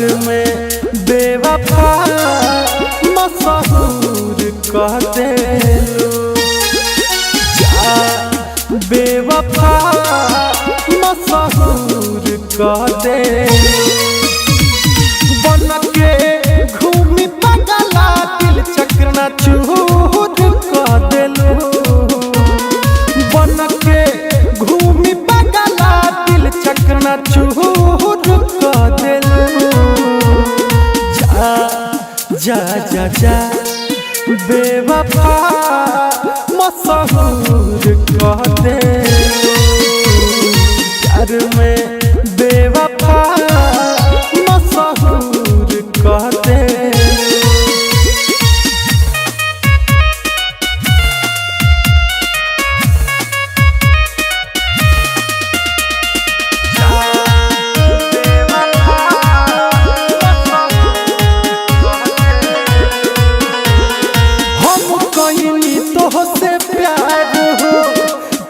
प्यार में बेवफा मशहूर कह देलू। जा बेवफा मशहूर कह देलू। बन के घूमी पगला दिल चकना चूर कह देलू। बन के घूमी पगला दिल चकना चूर कह देलू। जा जा जा जा बेवफा मशहूर कह देलू। प्यार में बेवफा मशहूर कह देलू। हम कइनी तोहसे प्यार हो,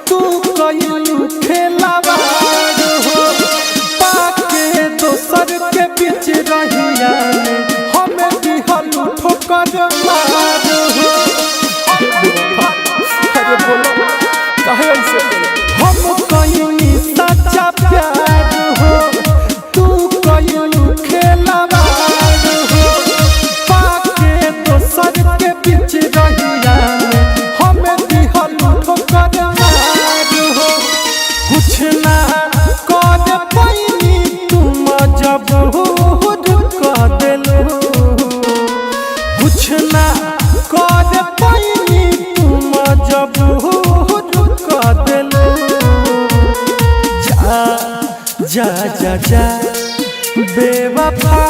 तू कइलू खेलावार हो। पाके दोसर के बीच रहिया में हमें दिहलू ठोकर मार हो। अरे बोलो काहे ऐसे बोले? हम कइनी सच्चा प्यार हो, तू कइलू खेलावार हो। पाके दोसर के बीच रहिया में हमें दिहलू ठोकर मार हो। कुछ ना कर पैनी तुम मजबूर कह देलू। कुछ ना कर पैनी तुम मजबूर कह देलू। जा जा जा जा बेवफा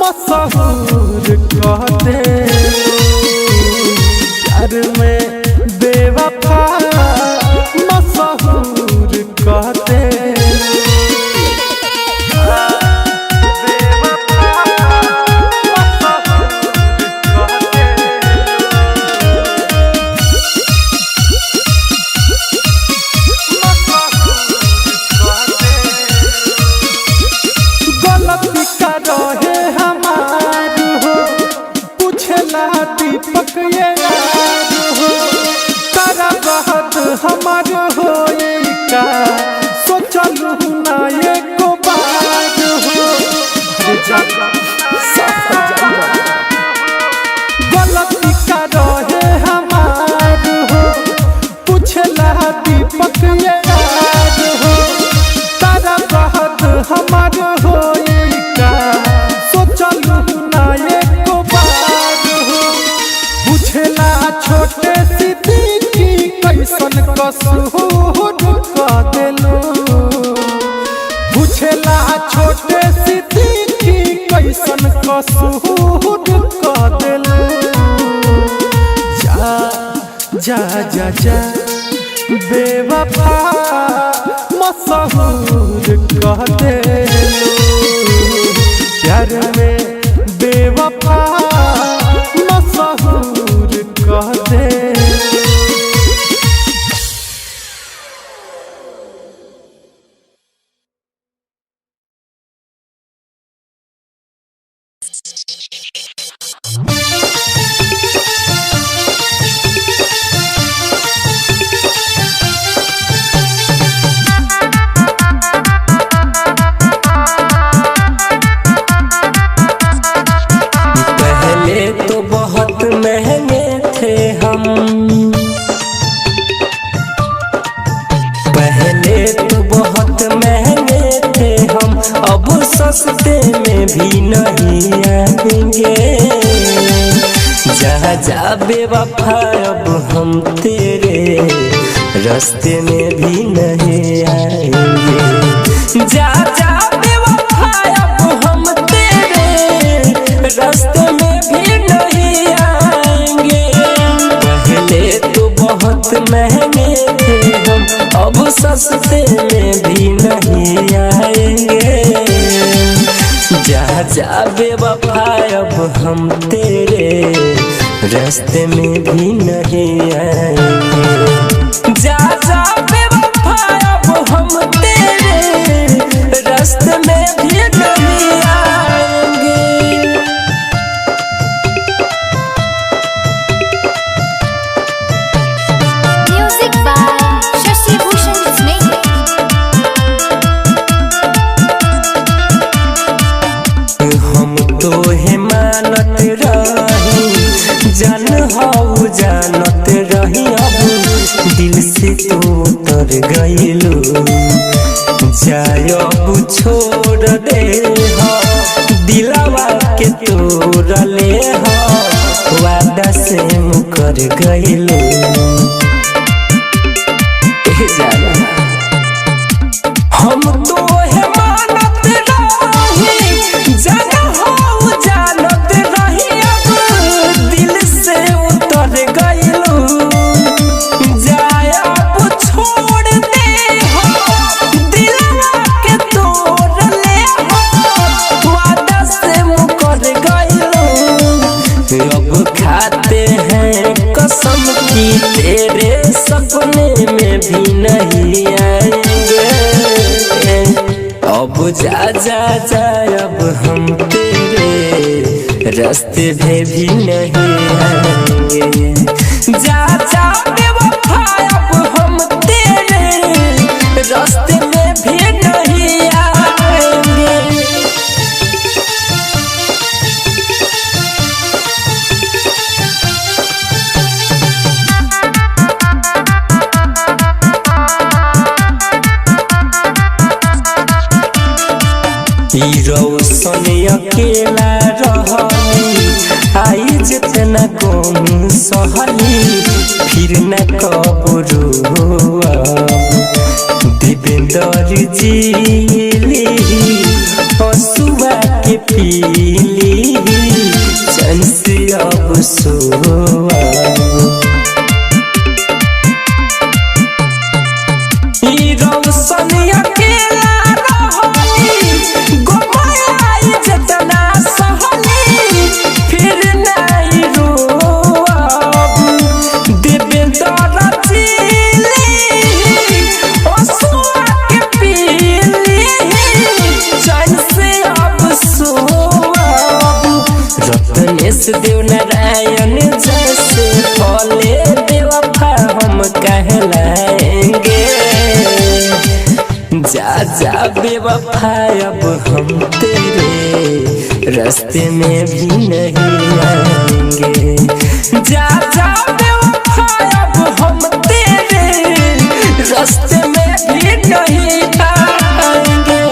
मशहूर कह देलू। प्यार में बेवफा मशहूर कह देलू। गलती का रहे हमार हो, पूछला दीपक ये यार हो। तारा बात हमार हो का सोचलू ना एको बार हो। अरे जा साफ कर जा। गलती का रहे हमार हो, पूछला दीपक ये यार हो। तारा बात हमार हो का सोचलू ना एको बार हो। पूछला छोटे सिद्दीकी कैसन कसूर कह देलू। पूछला छोटे सिद्दीकी कैसन कसूर कह देलू। जा जा जा जा बेवफा मशहूर कह देलू। प्यार में बेवफा मशहूर कह देलू। पहले तो बहुत महंगे थे हम, पहले तो बहुत महंगे थे हम, अब सस्ते में भी नहीं आएंगे। जा जा बेवफा अब हम तेरे रास्ते में भी नहीं आएंगे। जा जा बेवफा अब हम तेरे रास्ते में भी नहीं आएंगे। पहले तो बहुत महंगे थे हम, अब सस्ते में भी नहीं आएंगे। जा जा बेवफा अब हम तेरे रास्ते में भी नहीं आएंगे। जा जा बेवफा अब हम तेरे रास्ते में भी नहीं आएंगे। गईलू। जायब छोड़ दे हो दिलावा के तोड़ ले हो, वादा से मुकर गईलू। हम तो है मानत रही, जाना हो जानत रही, अब दिल से उतर गईलू। जायब छोड़ दे हो दिलवा के तोड़ ले हो, वादा से मुकर गईलू। अब खाते हैं कसम की तेरे सपने में भी नहीं आएंगे। अब जा जा जा अब हम तेरे रास्ते में भी नहीं आएंगे। जा जा बेवफा अब हम तेरे रास्ते में भी नहीं आएंगे। रोशन अकेला रहली आई जितना कम सहली, फिर न कबरू देवेंद्र जी हसुआ के पीली चैन से अब सोआ। रोशन अकेला रहली गोमाई जितना सहली, फिर नहीं रोब देवेंद्र जी हसुआ के पीली चैन से अब सोअब। रत्नेश देव नारायण जैसे फले बेवफा हम कहलाएंगे। जा जा बेवफा अब हम तेरे रास्ते में भी नहीं आएंगे। जा जा बेवफा अब हम तेरे रास्ते में भी नहीं आएंगे।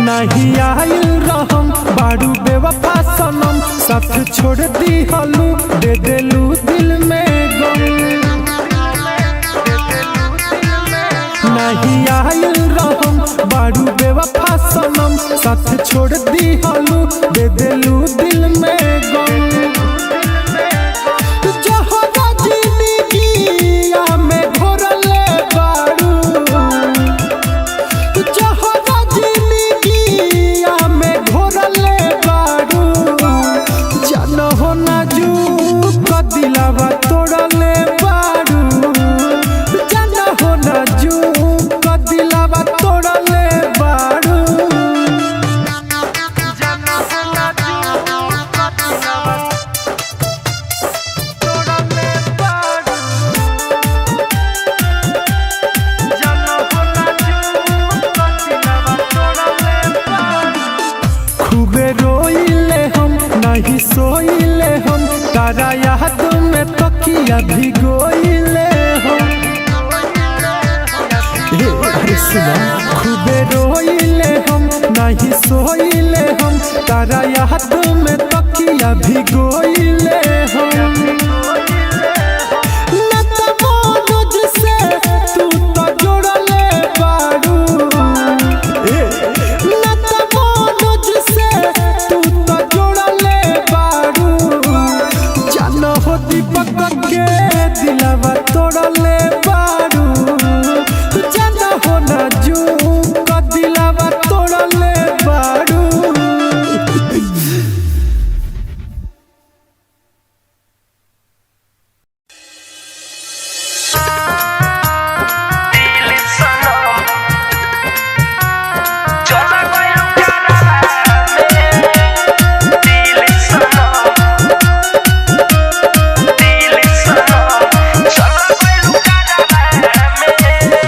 नहीं आइल रहम बारू बेवफा सनम, साथ छोड़ दी हलू दे देलू दिल में गम। नहीं आइल रहम बारू बेवफा सनम, साथ छोड़ दी हलू दे देलू दिल में गम। नहीं सोइले हम तारा याद में तकिया भिगोइले हम। अरे सुना खूबे रोइले हम नहीं सोइले हम, तारा याद में तकिया भिगोइले हम। न त मनोज से तू तो जोड़ले बारू, ए न त मनोज से तू तो जोड़ले बारू। जानो हो दीपक के दिलवा तोड़ले बारू, जानो हो ना जू का दिलवा तोड़ले बारू।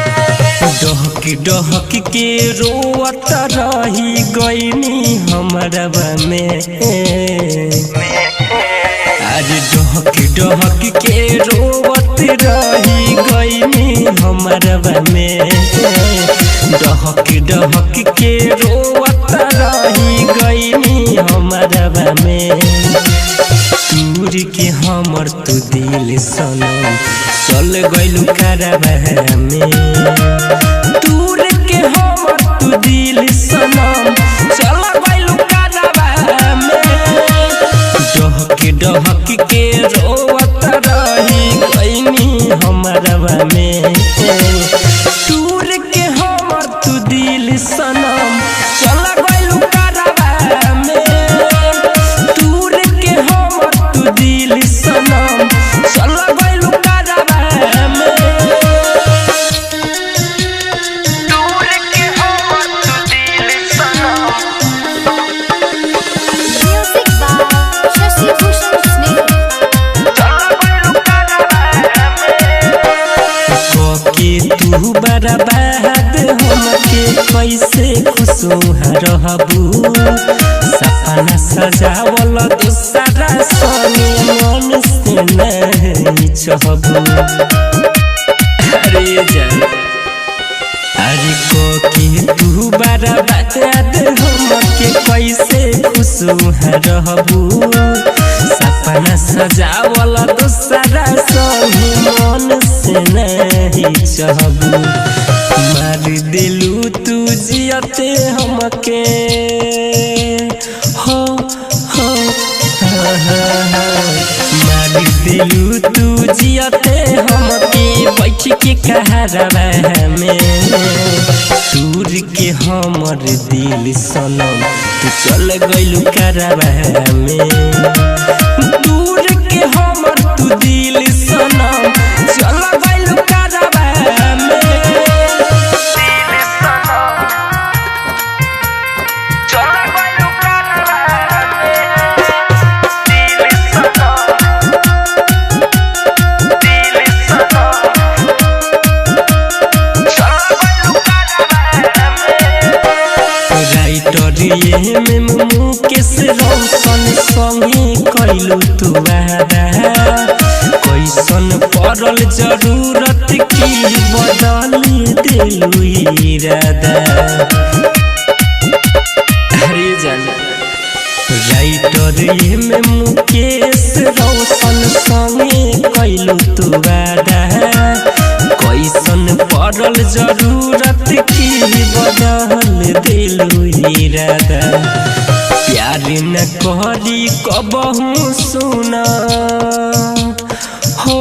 डहक डहक के रोअत रही गईनी हमरवा में। अरे डहक डहक के रोअत रही गईनी हमरवा में। डहक डहक के रोअत रही गईनी हमरवा में। तूर के हमर तू दिल सनम चल गइलू कारवा में। तूर के हमर तू दिल सनम चल गइलू कारवा में। डहक डहक के रोवत रही गइनी हमरवा में। तूर के हमर तू दिल सनम चल गइलू कारवा में। तूर के हमर तू दिल सनम चल गइलू कारवा में। Music by Shashi Bhushan Sneh. के तू बर्बाद हमके कैसे खुश रहबू। सपना सजावल दूसरा संगे मन से नहीं चहबू। अरे जान अरे को के तू बर्बाद हमके कैसे खुश रहबू। सपना सजावल दूसरा संगे मन से नहीं चहबू। मार दिलू तू जियते हमके हो हो हा, हा, हा। मार दिलू तू जियते हमके बैठ के कहरवा में। तूर के हमर दिल सनम तू चल गइलू करवा में। दूर के हमर तू दिल सनम चल गइलू करवा में। राइटर ये में मुकेश रोशन संगे कैलू तू वादा। कैसन पड़ल जरूरत की बदल दिलू इरादा। अरे जाना राइटर ये में मुकेश रोशन संगे कैलू तू वादा। कैसन पड़ल जरूरत की बदल दिलू इरादा। प्यार न करी कबहू सुना हो,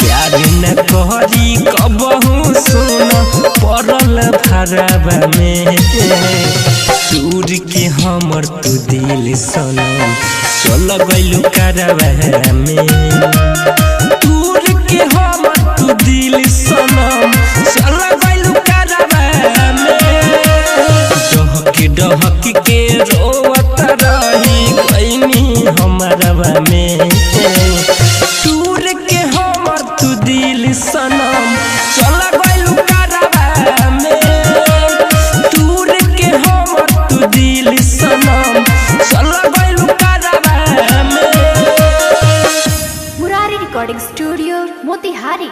प्यार न करी कबहू सुना पड़ल भरवा में। तूर के हमर तू दिल सनम चल गइलू कारवा में। तूर के हमर तू दिल सनम चल गइलू कारवा में। डहक डहक के रोवत रही गइनी हमरवा में। तूर के हमर तू दिल सनम चल गइलू कारवा में। तूर के हमर तू दिल सनम चल गइलू कारवा में। Murari Recording Studio, Motihari.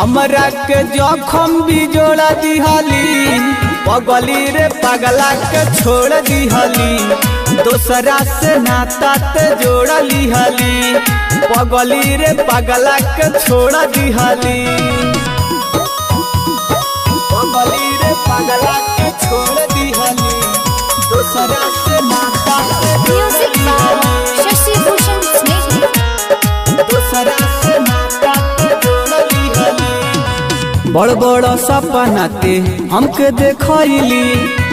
हमरा के जखम भी जोड़ा दिहली, पगली रे पगला के छोड़ दिहली, दोसरा से नाता ते जोड़ लिहली, पगली रे पगला के छोड़ दिहली, पगली रे पगला के छोड़ दिहली, दोसरा से नाता ते जोड़ Music by लिहली, Shashi Bhushan Snehi. दोसरा से नाता ते जोड़ लिहली। बड़ बड़ सपना ते हमके देखैली,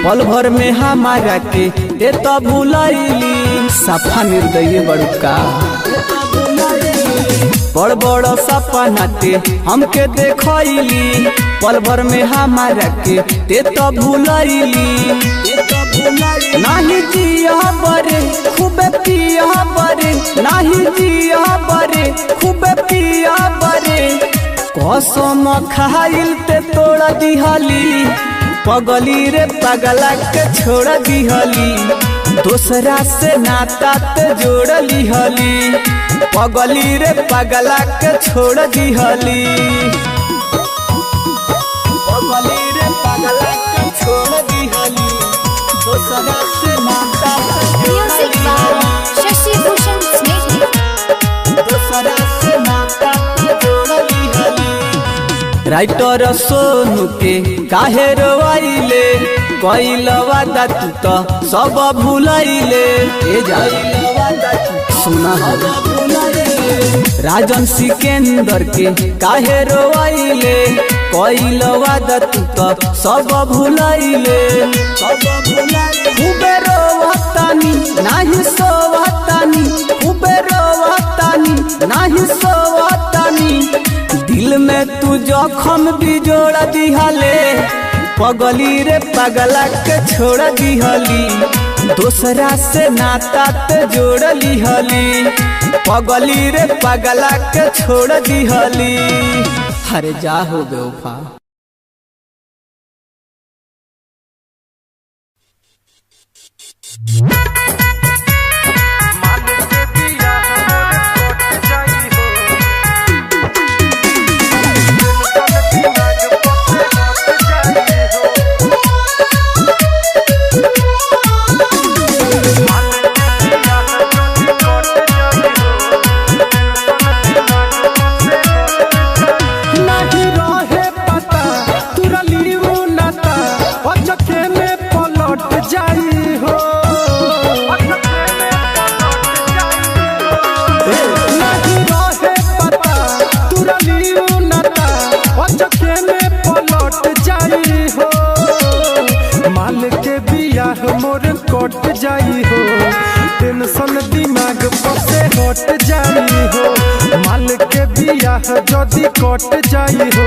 पल भर में हमारा के ते तो भुलैली, सफा निर्दयी बड़का। बड़ बड़ सपना ते हमके देखैली, पल भर में हमारा के ते तो भुलैली। नाही जिया बरे खूबे पिया बरे, नाही जिया बरे खूबे पिया बरे, कसम खाइल ते तोड़ दिहली, पगली रे पगला के छोड़ दिहली, दोसरा से नाता ते जोड़ लिहली, पगली रे पगला के छोड़ दिहली, पगली रे पगला के छोड़ दिहली, दोसरा से नाता ते जोड़ Music by लिहली, Shashi Bhushan Snehi. दोसरा से नाता ते जोड़ लिहली। राइटर सोनू के काहे रोआइले, कइल वादा तू तो सब भुलाइले, ए जा सुना हो। राजन सिकंदर के काहे रोआइले, कइल वादा तू तो सब भुलाइले, खूबे रोवतानी नाही सोवतानी, खूबे रोवतानी नाही सोवतानी, दिल में तू जखम भी जोड़ दिहले, पगली रे पगला के छोड़ दिहली, दोसरा से नाता ते जोड़ लिहली, पगली रे पगला के छोड़ दिहली। हरे जा हो बेवफा। नहीं रहे पता तुरली वो नाता अचके में पलट जाई हो। नहीं रहे पता तुरली वो नाता अचके में पलट जाई हो। माल के बियाह मोर कट जाई हो, टेंशन दिमाग पर से हट जाई हो। माल के बियाह जदी कट जाई हो,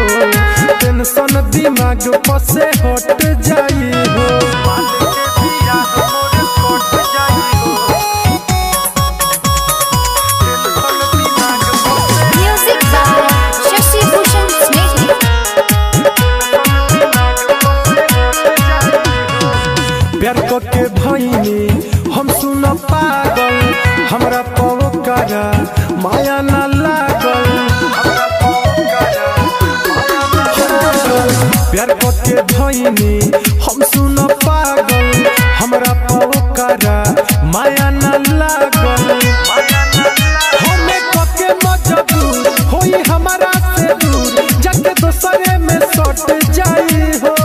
टेंशन दिमाग पर से हट जाई हो। माल के बियाह मोर कट जाई हो, टेंशन दिमाग पर से Music by Shashi Bhushan Snehi. प्यार के भईनी हम सुन पागल, हमरा पवकरा माया ना लागल। प्यार के भईनी हम सुन पागल, हमरा पवकरा माया ना लागल। हमें कके मजबूर होई हमारा से दूर, जाके दोसरे में सट जाई हो।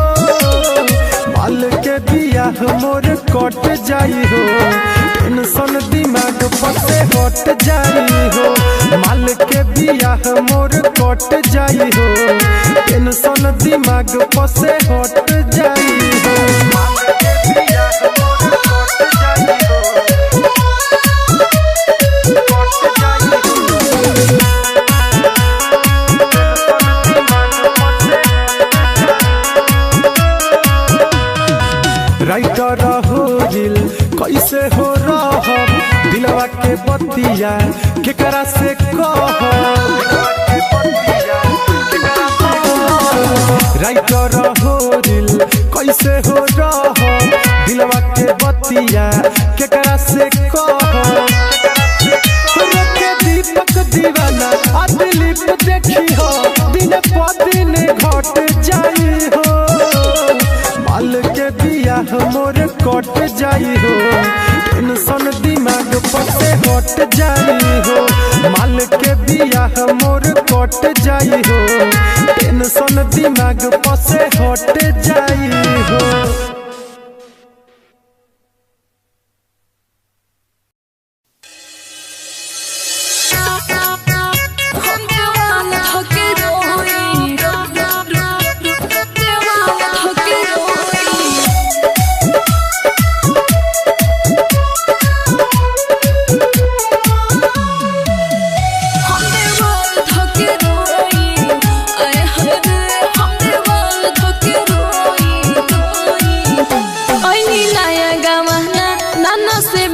माल के बियाह मोर कट जाई हो, टेंशन दिमाग पर से हट जाई हो। माल के बियाह मोर कट जाई हो, टेंशन दिमाग पर से हट जाई हो। माल के बियाह मोर कट जाई हो, कट जाई हो। टेंशन दिमाग पर से राइटर हो दिल कैसे हो रह, दिलवा के बतिया केकरा से कह। राइटर हो दिल कैसे हो रह, दिलवा के बतिया केकरा से कह। रोके दीपक दीवाना आ दिलीप देखी हो दिन प दिन। कट जाई हो, टेंशन दिमाग पर से हट जाई हो। माल के बियाह मोर कट जाई हो, टेंशन दिमाग पर से हट जाई हो।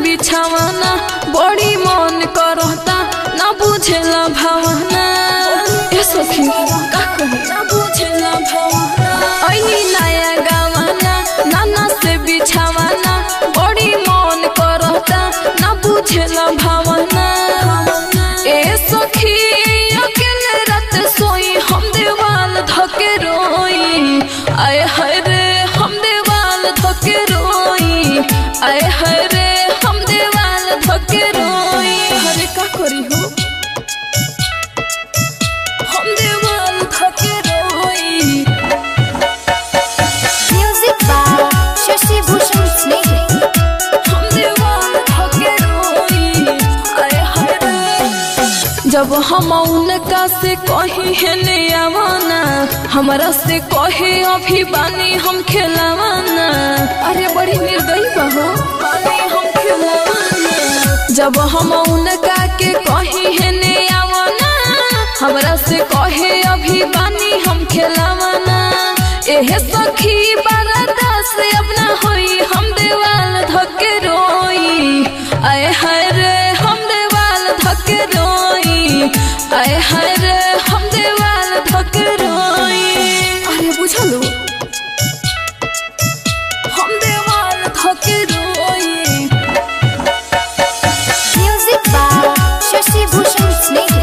बिछावाना बड़ी मन करता ना बुझेला भावना, ए सखी का कही ना बुझेला भावना। ऐनी नया गावाना नाना से बिछावाना बड़ी मन करता ना बुझेला भावना। ए सखी अकेले रात सोई हम देवाल धके रोई, आए हाय रे हम देवाल धके रोई, आए हाय रे हम देवाल धके रोई। अरे का करी हो हम देवाल धके रोई। Music by Shashi Bhushan Sneh. हम देवाल धके रोई, आए हाय रे। जब हम उनका से कही है ने आवाना, हमरा से कहे अभी बानी हम खेलावाना। अरे बड़ी निर्दयी बा हो बानी हम खेलावाना। जब हम उनका के कही है ने आवाना, हमरा से कहे अभी बानी हम खेलावाना। एहे सखी बारात से अपना होई हम देवाल धके रोई, आए हाय रे हम देवाल धके रोई, आए हाय रे हम देवाल धके रोई। अरे बुझलो हम देवाल धके रोई। Music by Shashi Bhushan Sneh.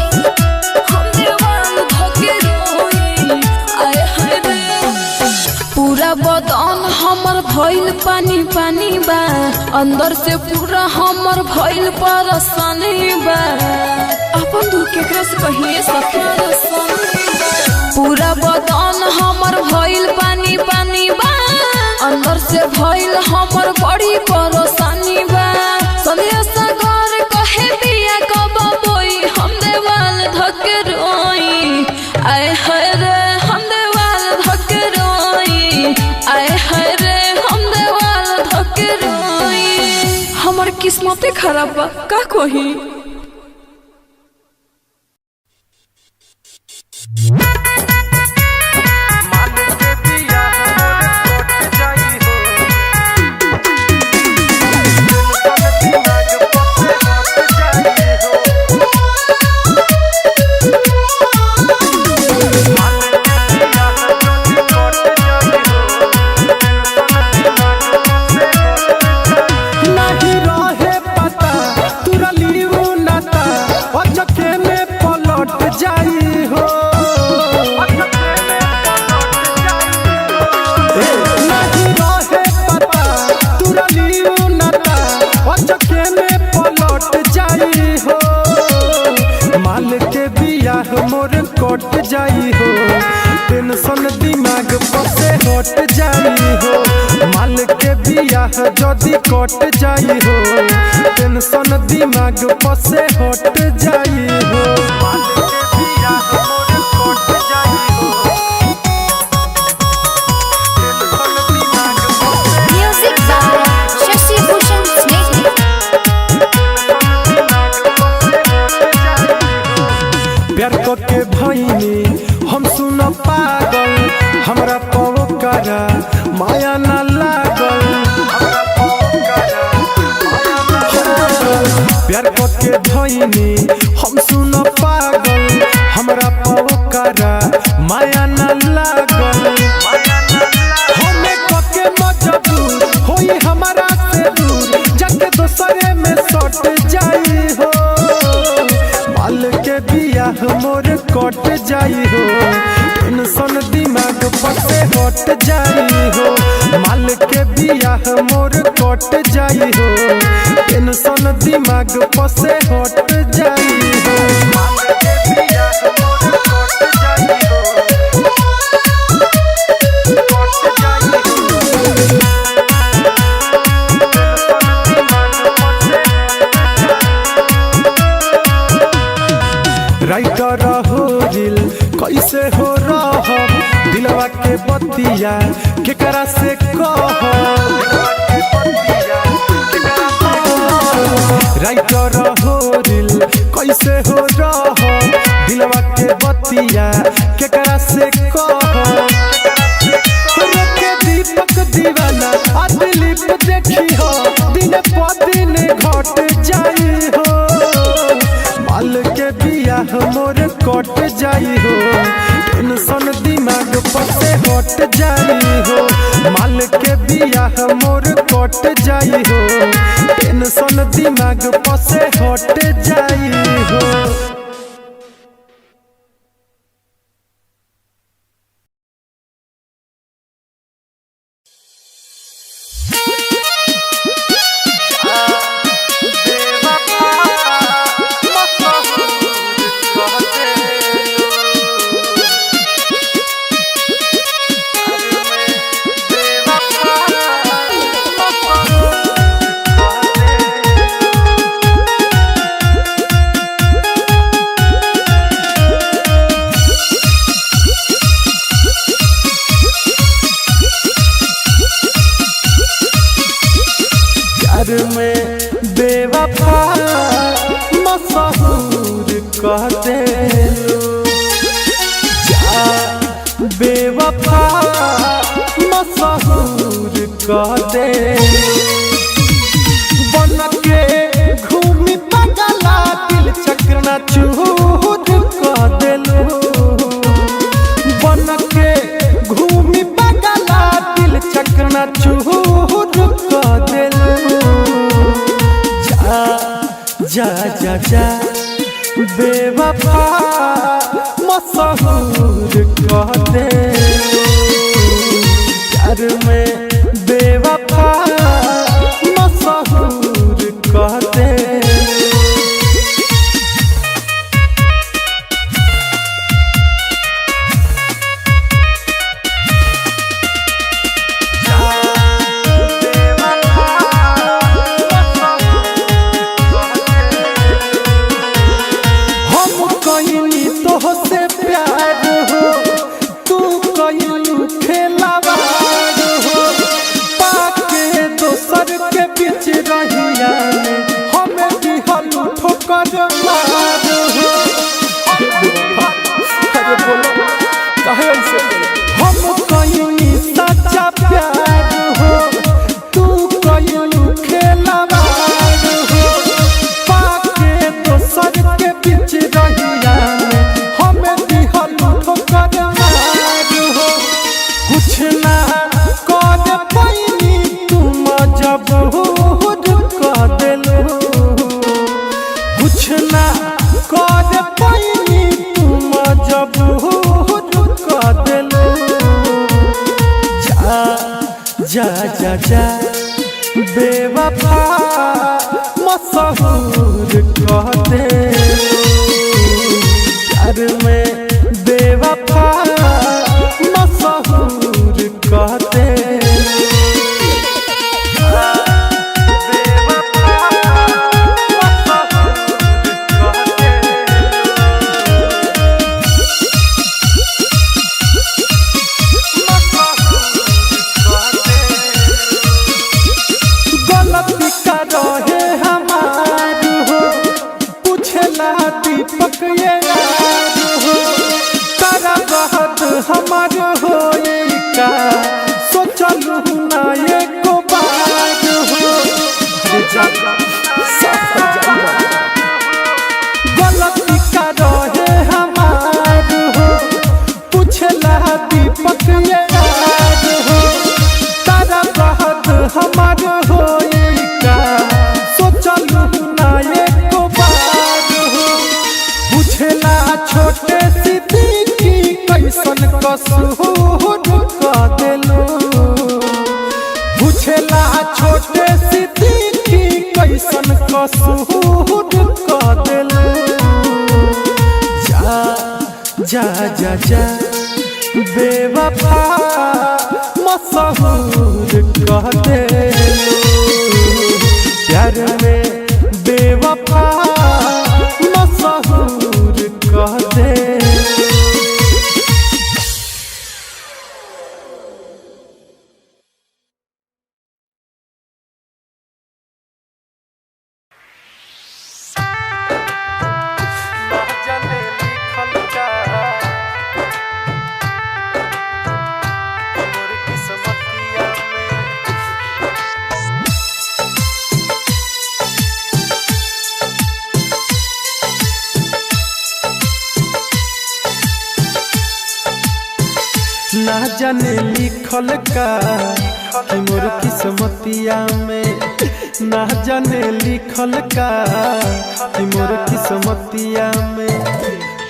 हम देवाल धके रोई, आए हाय रे। पूरा बदन हमर भइल पानी पानी बा, अंदर से पूरा हमर भइल परेशानी बा। अपन दुख केकरा से कहिए सखी। पूरा बदन हमर भइल पानी पानी बा, अंदर से भइल हमर बड़ी परेशानी बा। संध्या सागर कहे बिया कब बोई हम देवाल धके रोई, आए हाय रे हम देवाल धके रोई, आए हाय रे हम देवाल धके रोई। हमर किस्मते खराब बा का कही। नहीं रहे पता तुरली उ नाता अचके में पलट जाई हो। ए, नहीं रहे पता तुरली उ नाता अचके में पलट जाई हो। माल के बियाह मोर कट जाई हो, टेंशन दिमाग पर से हट जाई हो। माल के बियाह जदी कट जाई हो, टेंशन दिमाग पर से हट जाई हो। माल के बियाह मोर कट जाई हो, टेंशन दिमाग पर से Music by Shashi Bhushan Sneh. प्यार के भईनी हम सुन पागल, हमरा पवकरा माया ना लागल। प्यार के भईनी हम सुन पागल, हमरा पवकरा माया ना लागल। हमें कके मजबूर होई हमारा से दूर, जाके दोसरे में सट जाई हो। माल के बियाह मोर कट जाई हो, टेंशन दिमाग पर पर से हट जाई हो। माल के बियाह मोर कट जाई हो, टेंशन दिमाग पर से हट जाई हो। माल के बियाह मोर कट जाई हो, कट जाई हो। राइटर हो दिल कैसे हो रह, दिलवा के बतिया केकरा से कह। राइटर हो दिल कैसे हो रह, दिलवा के बतिया केकरा से कह। रोके दीपक दीवाना आ दिलीप देखी हो, दिन प दिन घट जाई हो। माल के बियाह मोर कट जाई हो, टेंशन दिमाग पर से हट जाई हो। माल के बियाह मोर कट जाई हो, टेंशन दिमाग पर से हट जाई हो। प्यार में बेवफा मशहूर कह दे, जा बेवफा मशहूर कह दे। बन के घूमी पगला दिल चक्र चूर कह देलू, बन के घूमी पगला दिल चक्र चूर कह देलू। जा जा जा जा बेवफा मशहूर कह दे, प्यार में बेवफा मशहूर कह दे। हम कहीं तोहसे प्यार हो, तू कहीं खेलावार हो। पाके दोसर के बीच रहिया में हमें दिहल ठोकर मार हो। अरे बोलो काहे ऐसे हम कहीं सच्चा प्यार हो, तू कहीं खेलावार हो। पाके दोसर के बीच रहिया में हमें दिहल ठोकर मार हो। कुछ ना कर पैनी तुम जब कर देलू, कुछ ना कर पैनी तुम जब कर देलू। जा जा जा जा बेवफा मशहूर कह दे, प्यार में बेवफा मशहूर कह दे। गलती का रहे हमार हो, पूछला दीपक ये यार हो। तारा बात हमार हो का सोचलू ना एको बार हो। अरे जा साफ कर जा। गलती का रहे हमार हो, पूछला दीपक ये यार हो। तारा बात हमार हो का सोचलू ना एको बार हो। पूछला छोटे सिद्दीकी कैसन कसूर कसूर क देलू। जा जा जा जा बेवफा मशहूर कह देलू, प्यार में बेवफा मशहूर कह देलू। ना जाने लिखल का कि मोर किस्मतिया में, ना जाने लिखल का कि मोर किस्मतिया में।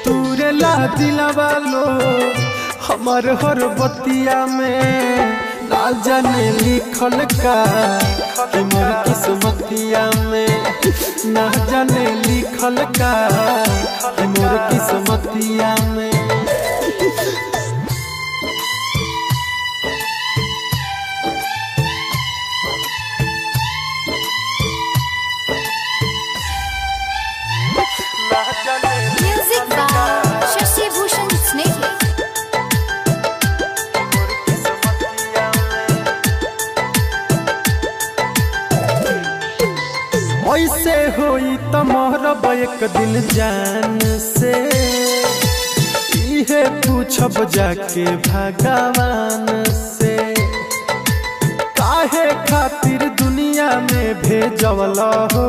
तूरे ला दिलवा लो हमार हर बतिया में, ना जाने लिखल का कि मोर किस्मतिया में, ना जाने लिखल का कि मोर किस्मतिया में। Music by Shashi Bhushan Snehi. ऐसे होई त मरब एक दिन जान से, इहे पूछब जाके भगवान से। काहे खातिर दुनिया में भेजवल हो,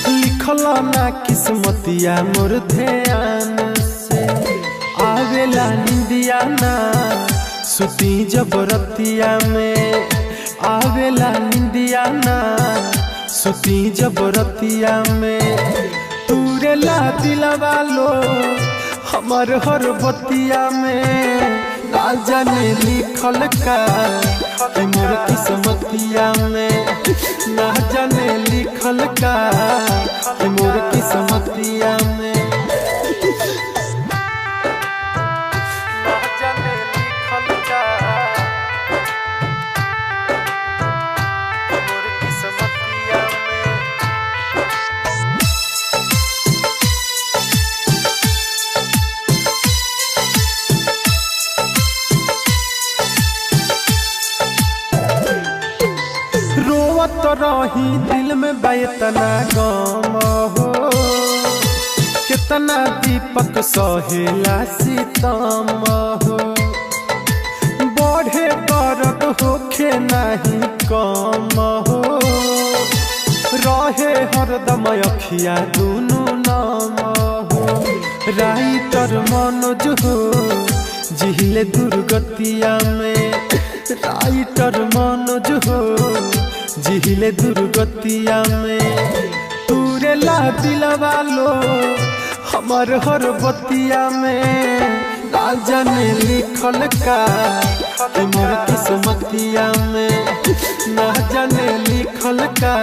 लिखल ना किस्मतिया मोर ध्यान से। आवेला निंदिया ना सुती जब रतिया में, आवेला निंदिया ना सुती जब रतिया में। तूरे ला दिलवा लो हमार हर बतिया में, ना जाने लिखल का कि मोर किस्मतिया में, ना जाने लिखल का कि मोर किस्मतिया में। ना जाने लिखल का मोर किस्मतिया में। रोवत रही दिल में बेतना गम हो, कितना दीपक सहेला सितम हो। बढ़े दर्द होखे नहीं कम हो, रहे हरदम अखिया दुनू नम हो। राइटर मनोज हो जिहिले दुर्गतिया में, राइटर मनोज हो जिहिले दुर्गतिया में। तूरे ला दिलवा लो हमार हर बतिया में, ना जाने लिखल का कि मोर किस्मतिया में, ना जाने लिखल का